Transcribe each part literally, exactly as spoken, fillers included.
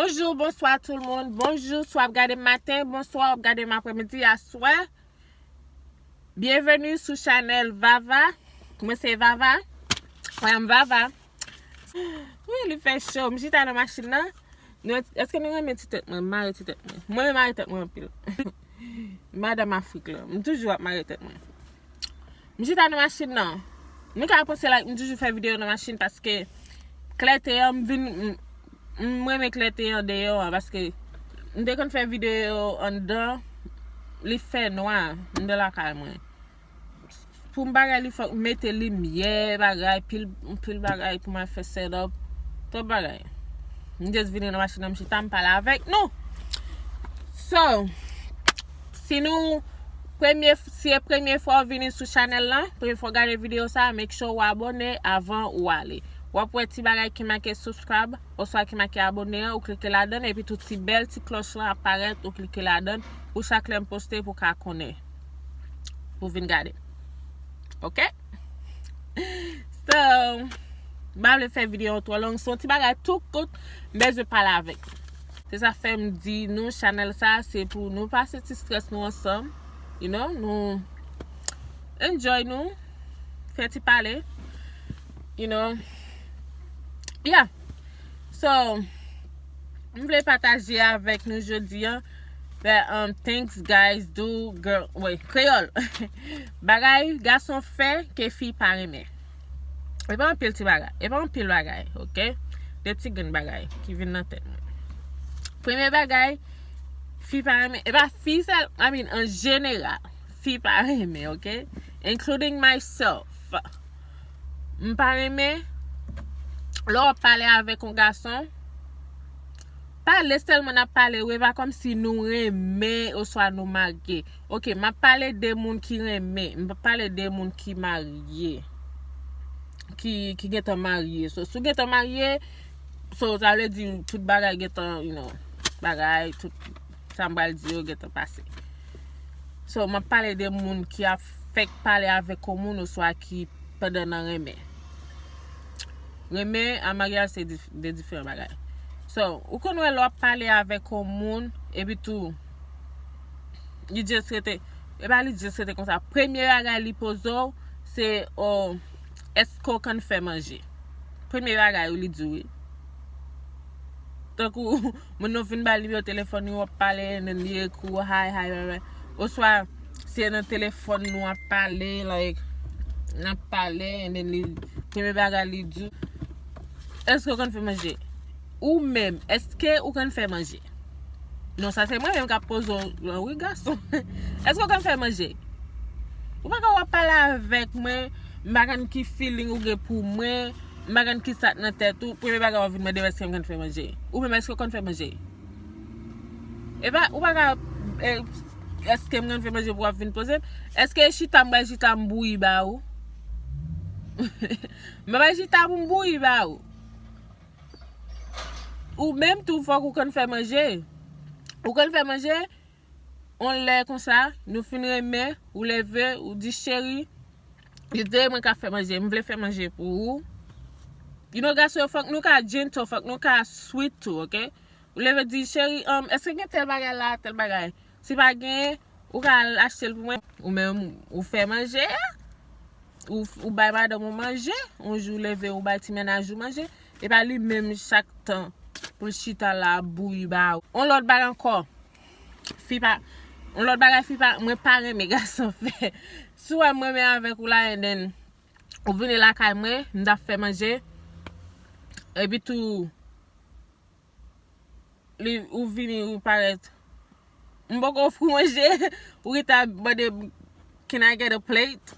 Bonjou, bonswa tout moun. Bonjou, swa w ap gade m maten, bonswa w ap gade m aprèmidi, aswè. Byenveni sou chanèl Vava. Mwen se Vava. Mwen m Vava. Wi, li fè cho. M chita nan machin nan. Nou, èske nou renmen ti tèt mwen? M mare ti tèt mwen. Mwen renmen mare tèt mwen anpil. Madanm Afrik lan. M toujou ap mare tèt mwen. M chita nan machin nan. Nou ka panse like m toujou fè videyo nan machin paske klète an m vin m, m renmen klète an deyò an paske m te konn fè videyo anndan li fè nwa anndan lakay mwen. Pou m bagay li fòk m mete limyè bagay pil pil bagay pou m al fè set up. Twòp bagay. M just vini nan machin nan m chita m pale avèk nou. So, si nou premye si e premye fwa w vini sou chanèl la, premye fwa w gade videyo sa, make sure w abòne avan ou ale. W ap wè ti bagay ki make subscribe oswa ki make abòne an, ou klike ladan l epi tou ti bèl ti klòch lan ap parèt, ou klike ladan l pou chak lè m poste pou w ka konnen pou w vin gade. Oke? So, m pa vle fè videyo an twò long, se yon ti bagay tou kout m bezwen pale avèk. Se sa fè m di nou chanèl sa se pou nou pase ti strès nou ansanm, you know, nou enjoy nou, fè ti pale, you know. Yeah. So, m vle pataje avèk nou jodi an that um, things guys do, girl, wait, kreyòl. Bagay gason fè ke fi pa renmen. E pa anpil ti bagay, e pa anpil bagay, oke? De ti grenn bagay ki vin nan tèt mwen. Premye bagay, fi pa renmen, e pa fi sèl, I mean, an jeneral, fi pa renmen, oke? Including myself. M pa renmen lè w ap pale avèk yon gason, pale sèlman n ap pale wi, e pa kòmsi nou renmen oswa nou marye. Oke, m ap pale de moun ki renmen, m p ap pale de moun ki marye, ki, ki gentan marye. So, si w gentan marye, so, sa vle di tout bagay gentan, you know, bagay, tout sa m pral di yo gentan pase. So, m ap pale de moun ki ap fèk pale avèk yon moun oswa ki pandan nan renmen. Renmen a maryaj se dif- de diferan bagay. So, ou konn wè lè w ap pale avèk yon moun, epi tou, li just rete, e pa li just rete konsa. Premye bagay li poze w, se, oh, èske w konn fè manje? Premye bagay ou li di w wi. Tankou moun nan fin ba l nimewo telefòn li, w ap pale, and then li ekri w, hi, hi, bye, bye. Oswa, se nan telefòn nou ap pale, like, n ap pale, and then li, premye bagay li di w, èske w konn fè manje? Ou menm, èske ou konn fè manje? Non, sa se mwen menm k ap poze w lan, wi, gason. Èske w konn fè manje? Ou pa ka w ap pale avèk mwen, m pa konn ki feeling ou gen pou mwen, m pa konn ki sa k nan tèt ou, premye bagay w ap vin mande m èske m konn fè manje. Ou menm, èske w konn fè manje? E pa, ou pa ka, e, èske m konn fè manje pou w ap vin poze m? Èske chita m pral chita m bouyi ba ou? M pa pral chita pou m bouyi ba ou. Ou menm tou fòk ou konn fè manje. Ou konn fè manje, on lè konsa, nou fin renmen, ou leve, ou di cheri, li te mwen k ap fè manje, m vle fè manje pou ou. You know, gason yo, fòk nou ka gentle, fòk nou ka sweet tou, oke? Ou leve di, cheri, um, èske gen tèl bagay la, tèl bagay? Si pa genyen, ou ka al achte l pou mwen. Ou menm, ou fè manje a, ou, ou bay madanm ou manje, yon jou leve, ou bay ti mennaj ou manje, e pa li menm chak tan pou l chita la ap bouyi ba ou. On lòt bagay ankò, fi pa, on lòt bagay fi pa, mwen pa renmen gason fè. Si w wè m renmen avèk ou la, and then, ou vini lakay mwen, m t ap fè manje, epi tou, li, ou vini, ou parèt. M poko ofri w manje, ou rete ap mande, can I get a plate?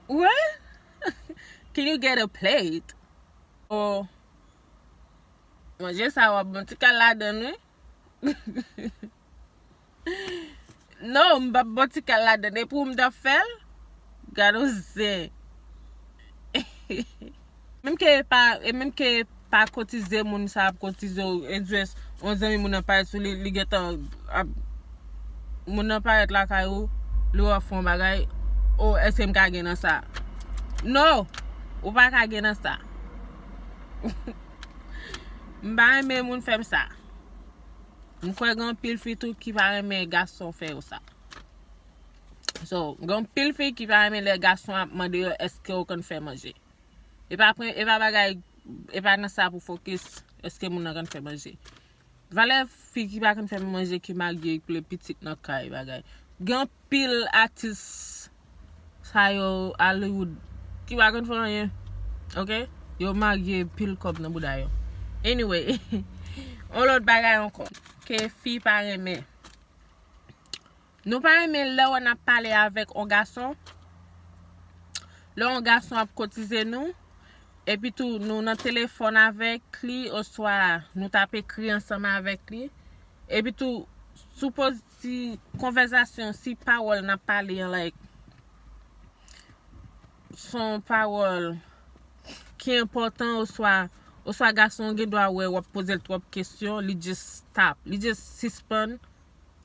What? Can you get a plate? Oh. Manje sa w ap bon ti kal ladan l, wi. Non, m p ap bò ti kal ladan. Depi w m t ap fè l, gade w zen. Menm ke pa, e menm ke pa kotize moun sa ap kotize w, e just yon zanmi moun nan parèt sou li, li gentan ap, moun nan parèt lakay ou, li wè w ap fè yon bagay, o, èske m ka gen nan sa? Non, ou pa ka gen nan sa. M pa renmen moun fè m sa. M kwè gen anpil fi tou ki pa renmen gason fè yo sa. So, gen anpil fi ki pa renmen lè gason ap mande yo èske yo konn fè manje. E pa pre- e pa bagay, e pa nan sa pou fokis, èske moun nan konn fè manje. Valè fi ki pa konn fè manje, ki marye, ki le pitit nan kay bagay. Gen anpil atis sa yo Hollywood ki pa konn fè anyen. Oke? Yo marye, pil kòb nan bouda yo. Anyway, on lòt bagay ankò ke fi pa renmen. Nou pa renmen lè w ap pale avèk on gason. Lè on gason ap kotize nou, epi tou nou nan telefòn avèk li, oswa nou t ap ekri ansanm avèk li, epi tou, sipoz si konvèsasyon, si pawòl n ap pale an, like, se yon pawòl ki enpòtan, oswa, oswa gason an gen dwa wè w ap poze l twòp kesyon, li just stop, li just sispann,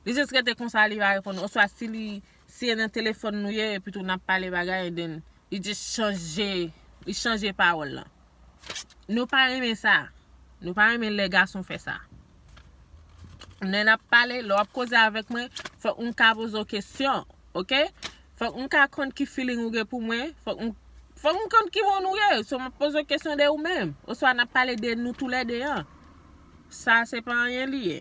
li just rete konsa, li pa reponn, oswa si li, si e nan telefòn nou ye, epi tou n ap pale bagay, and then li just chanje, li chanje pawòl lan. Nou pa renmen sa. Nou pa renmen lè gason fè sa. Lè n ap pale, lè w ap koze avèk mwen, fòk m ka poze w kesyon, oke? Fòk m ka konn ki feeling ou gen pou mwen, fòk m, fòk m konn ki moun ou ye. So, m ap poze w kesyon de ou menm, oswa n ap pale de nou toulède an. Sa, se pa anyen li ye.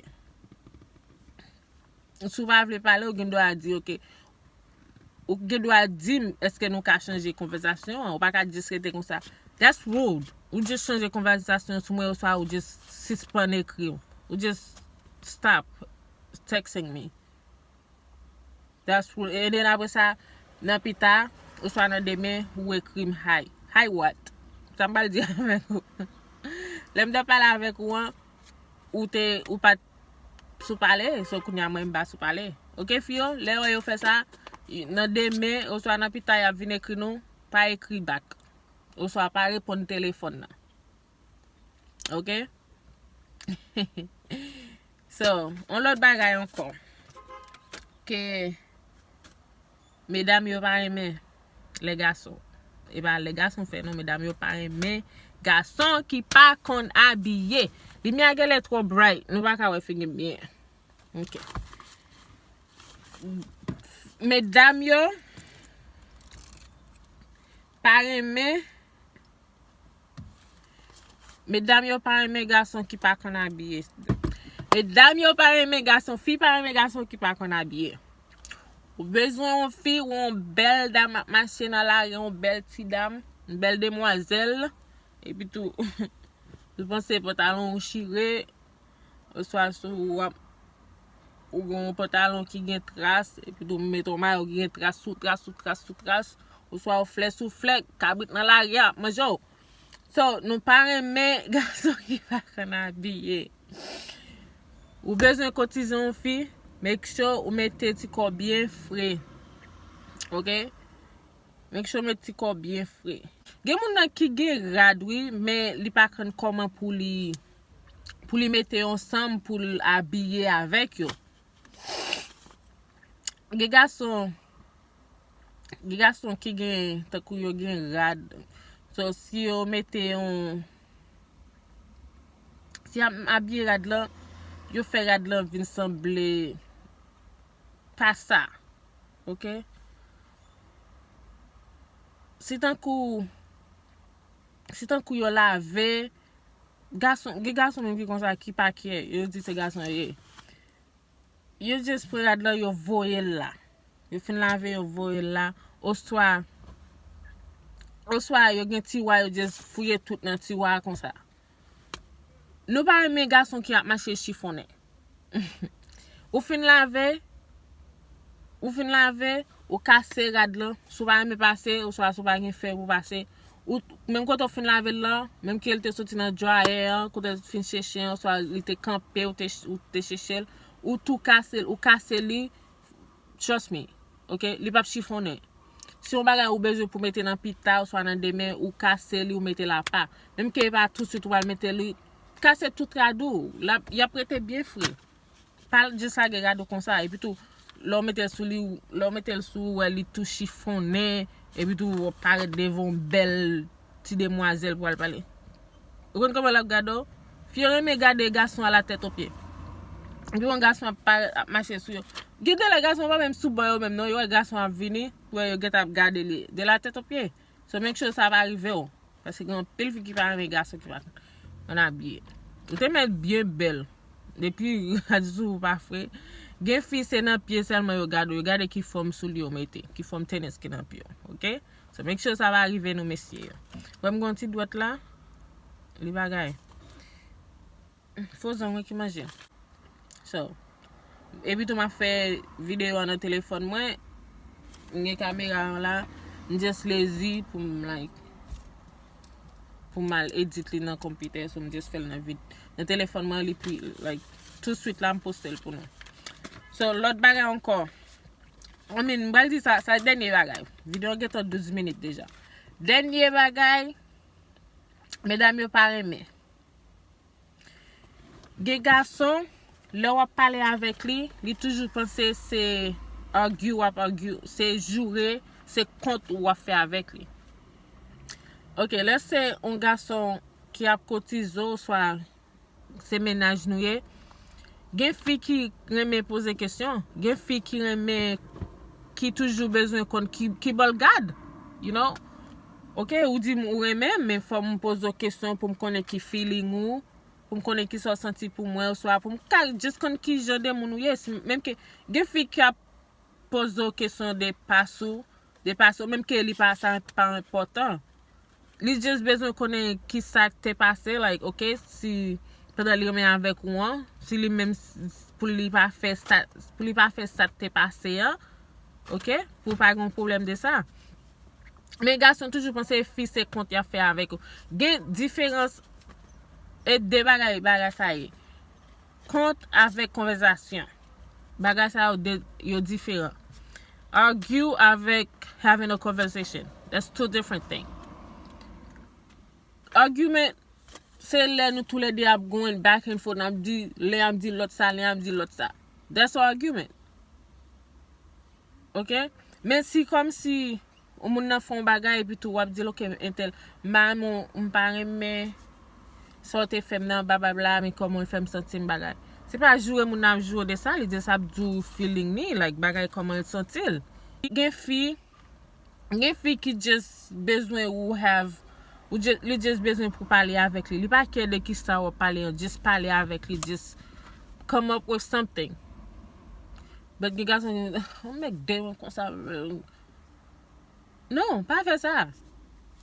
Si w pa vle pale, ou gen dwa di, oke. Ou gen dwa di m, èske nou ka chanje konvèsasyon an? Ou pa ka just rete konsa. That's rude. Ou just chanje konvèsasyon sou mwen, oswa ou just sispann ekri m. Ou just stop texting me. That's rude. And then apre sa, nan pita, oswa nan demen, ou ekri m hi. Hi what? Sa m pral di avèk ou? Lè m te pale avèk ou an, ou te, ou pa t sou pale, so kounye a mwen m pa sou pale. Oke, fi yo, lè yo fè sa, nan demen, oswa nan pita, y ap vin ekri nou, pa ekri back. Oswa pa reponn telefòn nan. Oke? So, on lòt bagay ankò. Ke medam yo pa renmen lè gason. E pa lè gason fè non, medam yo pa renmen gason ki pa konn abiye. Limyè a genlè twò bright, nou pa ka wè figi m byen. Ok. Medam yo pa renmen Medam yo pa renmen gason ki pa konn abiye. Medam yo pa renmen gason, fi pa renmen gason ki pa konn abiye. Ou bezwen yon fi, ou yon bèl dam ap mache nan lari, yon bèl ti dam, yon bèl demwazèl. Epi tou, ou panse pantalon ou chire, oswa si w ap, ou gen yon pantalon ki gen tras, epi tou ou met yon mayo ki gen tras sou tras, sou tras, sou tras, oswa yon flè sou flè, kabrit nan lari a ap manje w. So, nou pa renmen gason ki pa konn abiye. Ou bezwen kotize yon fi, make sure ou mete ti kò byen fre. Ok? Make sure ou met ti kò byen fre. Gen moun nan ki gen rad, wi, men li pa konn kòman pou li, pou li mete yo ansanm, pou l abiye avèk yo. Gen gason, gen gason ki gen, tankou yo gen rad. So, si yo mete yon, si y ap abiye rad lan, yo fè rad lan vin sanble pa sa. Ok? Si tankou, si tankou yo lave, gason, gen gason menm ki konsa, ki pa care, yo di se gason yo ye. Yo just pran rad lan, yo voye l la. Yo fin lave, yo voye l la. Oswa, oswa yo gen tiwa, yo just fouye tout nan tiwa a konsa. Nou pa renmen gason ki ap mache chifonnen. Ou fin lave, ou fin lave, ou kase rad lan, si w pa renmen pase, oswa si w pa gen fè pou pase, ou, menm kote w fin lave l lan, menm ke l te soti nan dryer an, kote l fin cheche an, oswa li te kanpe, ou te, ou te cheche l, ou tou kase l, ou kase li, trust me, ok, li p ap chifonnen. Si yon bagay ou bezwen pou mete nan pita, oswa nan demen, ou kase li, ou mete l apa. Menm ke e pa tousuit ou pral mete li, kase tout rad ou, l ap, y ap rete byen fre. Pa just lage rad ou konsa, epi tou, lè w mete l sou li, lè w mete l sou ou, wè li tou chifonnen, epi tou, w ap parèt devan yon bèl ti demwazèl pou al pale. Ou konn kòman l ap gade w? Fi yo renmen gade gason a la tèt o pye. Epi yon gason ap pa- ap mache sou yo. Gen de lè gason pa menm sou bò yo menm non, yo wè gason ap vini, yo wè yo gentan ap gade li de la tèt o pye. So make sure sa pa rive w. Paske gen anpil fi ki pa renmen gason ki pa konn abiye. Ou te mèt byen bèl. Depi rad sou ou pa fre. Gen fi se nan pye sèlman yo gade w, yo gade ki fòm soulye w mete, ki fòm tenis ki nan pye w. Oke? So make sure sa pa rive nou mesye yo. Wè m gen yon ti dwèt la. Li bagay. Fo zong wi ki manje. So, epi tou m ap fè videyo a nan telefòn mwen. M gen kamera an la. M just lazy pou m like pou m al edit li nan konpitè, so m just fè l nan vid. Nan telefòn mwen li pi like tou swit la m poste l pou nou. So lòt bagay ankò. I mean, m pral di sa, sa dènye bagay. Videyo an gentan douz minit deja. Dènye bagay, medam yo pa renmen. Gen gason, lè w ap pale avèk li, li toujou panse se argue w ap argue, se joure, se kont w ap fè avèk li. Oke, lè se yon gason ki ap kotize w, swa se mennaj nou ye, gen fi ki renmen poze kesyon, gen fi ki renmen, ki toujou bezwen konn ki, ki bò l gad, you know. Oke, ou di m ou renmen m, men fò m poze w kesyon pou m konnen ki feeling ou, pou m konnen kisa w santi pou mwen, oswa pou m ka just konn ki jan de moun ou ye. Si, menm ke gen fi ki ap poze w kesyon de pas ou, de pas ou, menm ke li pa, sa pa enpòtan. Li just bezwen konnen kisa k te pase, like, oke, si pandan li renmen avèk ou an, si li menm s- s- pou li pa fè sa, pou li pa fè sa k te pase an, oke, pou pa gen yon pwoblèm de sa. Men gason toujou panse fi se kont y ap fè avèk ou. Gen diferans e de bagay, bagay sa ye. Kont avèk konvèsasyon. Bagay sa yo de, yo diferan. Argue avèk having a conversation. That's two different things. Argument, se lè nou toulède ap gwen back and forth, n ap di, len ap di lòt sa, len ap di lòt sa. That's an argument. Oke? Men si kòmsi yon moun nan fè yon bagay epi tou w ap di l, oke, entèl, m pa renmen w, m pa renmen sa w te fè m nan, bababla, men kòman l fè m santi m bagay. Se pa joure moun nan ap joure de sa, li just ap di w feeling ni, like, bagay kòman l santi l. Gen fi, gen fi ki just bezwen ou have, ou just, li just bezwen pou pale avèk li. Li pa care de kisa w ap pale an, just pale avèk li, just come up with something. But gen gason ki, oh, mèk de mwen konsa. Non, pa fè sa.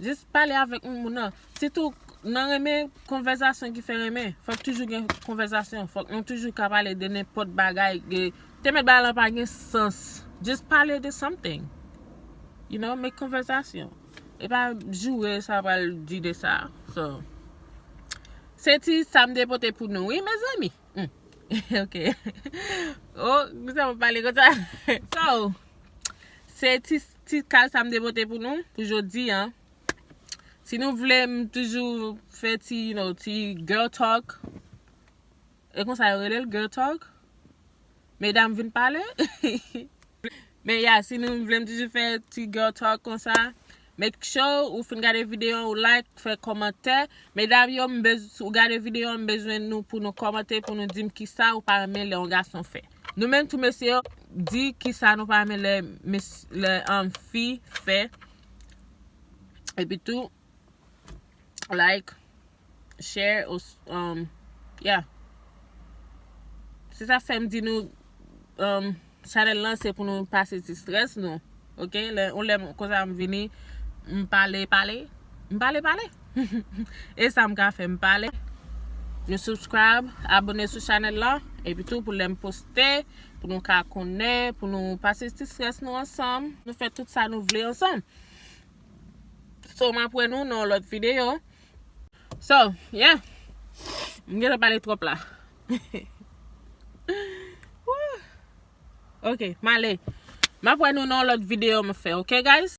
Just pale avèk moun nan. Sitou nan renmen, konvèsasyon ki fè renmen. Fòk toujou gen konvèsasyon. Fòk nou toujou ka pale de nenpòt bagay. Te mèt bagay lan pa gen sans. Just pale de something. You know, make konvèsasyon. E pa joure sa pral di de sa. So, se ti sa m te pote pou nou, wi, mezanmi. Hmm. Ok. Oh, kisa m pale konsa? So, se ti, ti kal sa m te pote pou nou, pou jodi a. Si nou vle m toujou fè ti, you know, ti girl talk. E konsa yo rele l girl talk. Medam vin pale. Men ya, si nou vle m toujou fè ti girl talk konsa, make sure ou fin gade videyo an, ou like, fè kòmantè. Medam yo, m bez- ou gade videyo an, m bezwen nou pou nou kòmante, pou nou di m kisa ou pa renmen lè yon gason fè. Nou menm tou mesye yo, di kisa nou pa renmen lè mes- lè um, fi fè. Epi tou, like, share, os- um, yeah. Se sa fè m di nou, um, chanèl lan se pou nou pase ti strès nou. Ok? Lè, yon lè m- konsa m vini, m pale, pale. M pale, pale. E sa m ka fè, m pale. Nou subscribe, abòne sou chanèl lan. Epi tou pou lè m poste, pou nou ka konnen, pou nou pase ti strès nou ansanm. Nou fè tout sa nou vle ansanm. So, m ap wè nou nan yon lòt videyo. So, yeah. M gentan pale twòp la. Woo. Ok, m ale. M ap wè nou nan yon lòt videyo m fè, ok, guys?